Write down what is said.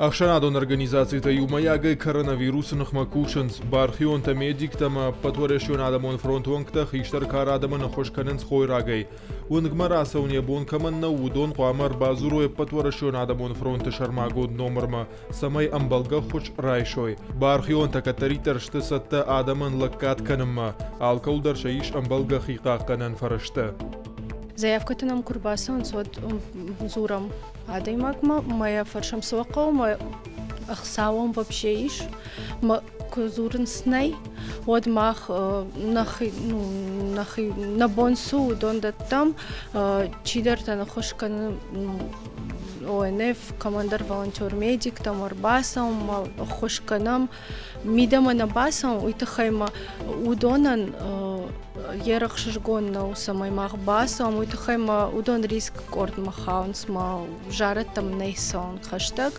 Ӕхсӕнадон организацитӕ иумӕйагӕй коронавирусы ныхмӕ кусынц. Бархионтӕ, медиктӕ ӕмӕ Ӕппӕтуӕрӕсеон адӕмон фронты уӕнгтӕ хистӕр кары адӕмӕн ӕххуыс кӕнынц хойрагӕй. Уынгмӕ рацӕуын йӕ бон кӕмӕн нӕу, уыдон хъуамӕ ӕрбадзурой Ӕппӕтуӕрӕсеон адӕмон фронты сӕрмагонд номырмӕ, цӕмӕй ӕмбӕлгӕ ӕххуыс райсой. Бархионтӕ кӕддӕриддӕр сты цӕттӕ адӕмӕн лӕггад кӕнынмӕ. Алкӕуыл дӕр сӕ ис ӕмбӕлгӕ хихъахъхъӕнӕн фӕрӕзтӕ. Заявкӕтӕ нӕм куы рбацӕуынц, уӕд дзурӕм адӕймагмӕ, мӕ йӕ фӕрсӕм, цы уӕ хъӕуы, мӕ ӕхца уӕм вообще ис, мӕ куы дзурынц нӕй, уӕд мах нӕхи, ну, нӕхи, нӕ бон цы у, уыдон дӕттӕм, чидӕртӕ ныххуыс кӕны ОНФ, кӕмӕндӕр волонтер-медиктӕм ӕрбацӕуӕм, ӕххуыс кӕнӕм, мидӕмӕ нӕ бацӕуӕм, уый тыххӕй ма уыдонӕн йе рӕхсызгон нӕу, цӕмӕй мах бацӕуӕм, уый тыххӕй ма уыдон риск къордмӕ хауынц, ма зарӕдтӕм нӕ цӕуын хӕстӕг.